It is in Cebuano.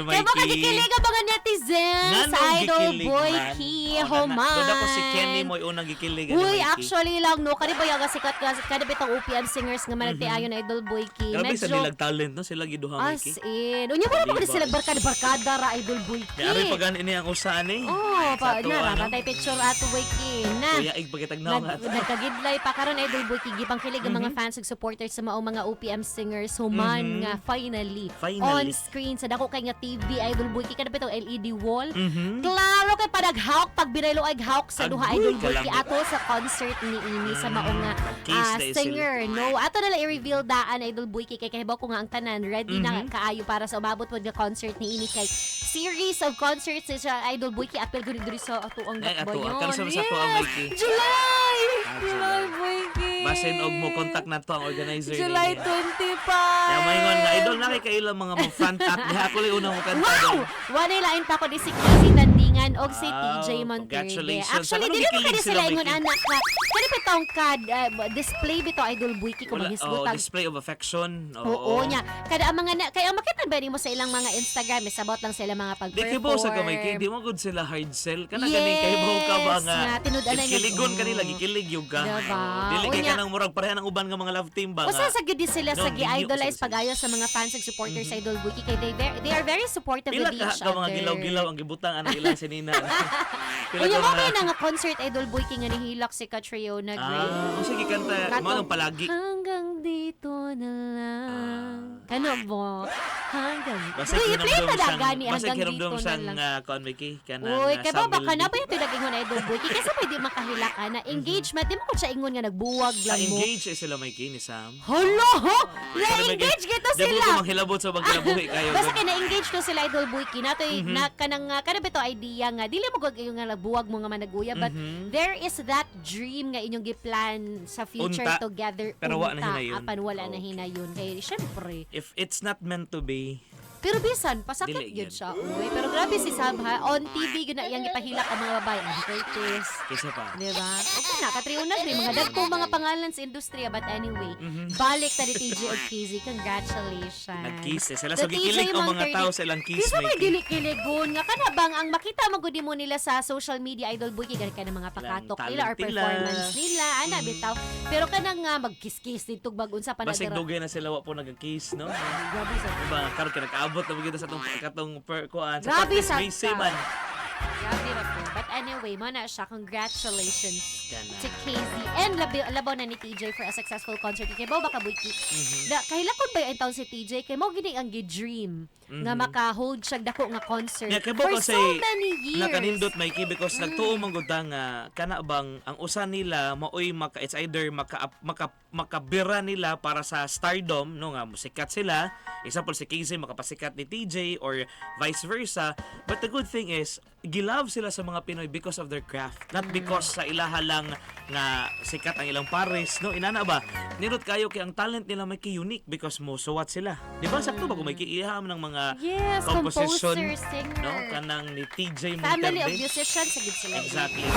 Kay mo kagikilig ang mga netizens, Nganong Idol gikilig Boy man? Key, Oh, Homan. Doon ako si Kenny mo'y unang gikilig ani, Uy, Mikey. Actually lang, no, kani ba yung sikat ka, kani bitong OPM singers nga managtiayon na Idol Boy Key. Grabe sa Medyo, nilag talent, no? Sila giduha, as Mikey. in. Unya mo na pa Diba? sila barkada barkada ra, Idol Boy Key. Kaya aroy pag ini ang usa ani. Oh, Sa pa, ato, na, ano? ratay picture ato, Boy Key. Na. Kuya ig pagkitagnaw nga. Nagkagidlay pa karon, Idol Boy Key, gipangkilig ang mga fans ug supporters sa maong mga OPM singers human nga finally, Finally. on screen sa dako kay nga TV, Idol Boy Key, kada bitong LED wall. Klaro kay panaghawk pag binaylo ay hawk sa duha, Agoy, Idol Boy Key, kalami. ato sa concert ni ini sa maong nga Nag-kiss na sila. Singer, no? Ato na lang i-reveal daan, Idol Boy Key, kay kahibaw ko nga ang tanan ready na kaayo para sa umabot pod nga concert ni ini, kay series of concerts siya, Idol Boy Key, apil gud diri sa ato ang Ay, ato, Dakbayan. karon sa ato ang Mikey. July! Ah, July, July. Boy Key. Basin og mo contact na to ang organizer July niya. 25. Kaya maingon nga idol na kay kailang mga mo front act diha ako lang unang mo kanta. Wow! Dong. Wala lain pa ko di si Casey Tandingan og si Wow, TJ Monterde. congratulations. Actually, Ano dili mo gikilig kani sila, sila ingon Mikey? anak ka. Kani pa tong kad display bitaw, Idol Boyki, kung Wala, oh, maghisgutag. Display of affection. Oo nya. Kada ang mga na, kaya makita ba nimo sa ilang mga Instagram is about lang sila mga Di pag-perform. kay sa kamay kay di mo gud sila hard sell kana ganing kay ka ba nga Nga, tinud-anay nga- kiligon kanila gikilig yung ka. Diba? Oo, dili kay Unya. kanang murag pareha ng uban nga mga love team ba Usa nga. sa gid sila No, sa ginyo gi-idolize sila. pag-ayo sa mga fans ug supporters sa Idol Boyki kay they are very supportive Pila with ka, each ka mga other. gilaw-gilaw ang gibutang anang ilang sinina. Pila Unya ka mo mga ba na nga concert, Idol Boyki, nga nihilak si Catriona Gray? Ah, oh, sige kanta mo Katong, nang palagi. "Hanggang dito na lang." Kano mo? Hanggang. Basta Uy, i-play hinumdum ta na siyang gani basta "Hanggang hinumdum dito na siyang lang." Kuan Mickey kanang Uy, kay ba Sam baka na Milby. ba yung nag-ingon, Idol Boy? Kasi pwede makahilak ka na engagement. Di mo ko siya ingon nga nagbuwag Ah, lang mo. engage eh sila Mikey ni Sam. Hala, ho! Na-engage gito Di mo sila! ko manghilabot sa pagkinabuhi kayo. Basta kay na-engage to sila, Idol Boyki, natoy na kanang kana bitaw idea nga dili mo gag nga nagbuwag mo nga managuya, but there is that dream nga inyong giplan sa future Unta. together. Pero wa na Unta, hinayon. apan wala na Okay. hinayon kay syempre. If it's not meant to be, Pero bisan pasakit Dili gyud gyud. siya, uy. Pero grabe si Sam ha, on TV gyud na iyang gipahilak ang mga babae, Ann Curtis. Kaysa pa. Di ba? Okay na, Catriona Gray, mga dagkong mga pangalan sa industriya. But anyway, balik ta ni TJ ug KZ. Congratulations. Nag-kiss eh. Sila The so gikilig TJ ang mga Monterde. tao sa ilang kiss Kisa may Mikey. gilikiligon nga kana bang ang makita mo gud mo nila sa social media, Idol Boy, kay ka ng mga pakatok Ilang nila or talent nila. performance nila ana bitaw, pero kanang nga magkiss-kiss dito bag unsa pa na Basig dira. dugay na sila wa po nag-kiss, no? Grabe sa Diba, karon kay nag-abot na gyud sa atong katong per kuan sa Grabe practice sa base man. Grabe ra po. But anyway, mo na siya. Congratulations Kana. to KZ and labaw na ni TJ for a successful concert. Kay bao baka buiki. Da kahilakon ba yung taon si TJ kay mo gini ang gi-dream nga maka-hold siya dako nga concert Yeah, kay bao for kasi so many years. Nakanindot Mikey because nagtuo man gud ta nga kana bang ang usa nila maoy maka it's either maka makabira nila para sa stardom, no, nga musikat sila. Example, si Casey makapasikat ni TJ or vice versa. But the good thing is gilove sila sa mga Pinoy because of their craft, not because sa ilaha lang nga sikat ang ilang pares, no? Inana ba nindot kayo kay ang talent nila may unique because mo suwat sila, di ba? Sakto ba kung may kiiham ng mga Yes, composition, composer, singer. no, kanang ni TJ Family of Monterde. musicians, sa gid sila. Exactly.